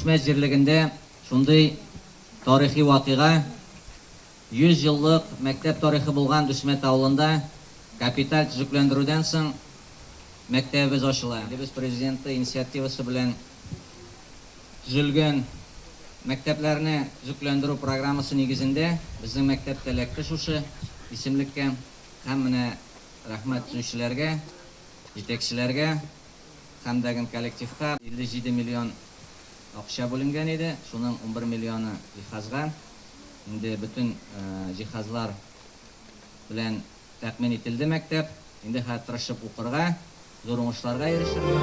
Дүсмәт җирлегендә шундый тарихи вакыйга, 100 еллык мәктәп тарихы булган Дүсмәт авылында капиталь төзекләндерүдән соң мәктәбебез ачыла. Илебез Президенты инициативасы белән төзелгән мәктәпләрне төзекләндерү программасы нигезендә безнең мәктәп тә эләкте шушы исемлеккә. Һәм менә рәхмәт төзүчеләргә, җитәкчеләргә һәм дә ген коллективка. 57 миллион акча бүленгән иде, шуның 11 миллионы җиһазга. Инде бөтен җиһазлар белән тәэмин ителде мәктәп. Инде хәзер тырышып укырга, зур уңышларга ирешергә.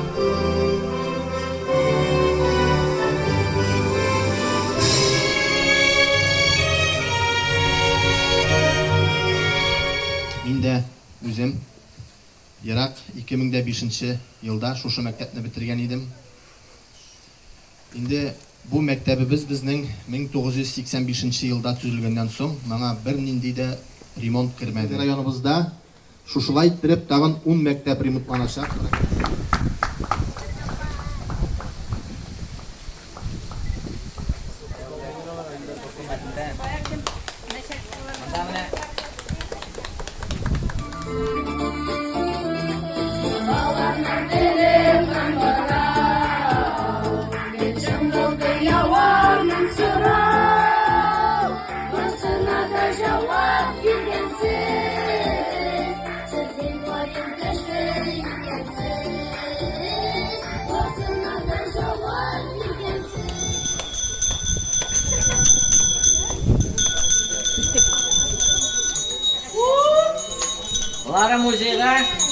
Мин дә үзем ерак 2005 нче елда шушы мәктәпне бетергән идем. Инде бу мәктәбебез безнең 1985 нче елда төзелгәннән соң моңа бернинди дә ремонт кермәде. Районыбызда шушылай иттереп тагын ун мәктәп ремонтланачак. Болары музейга.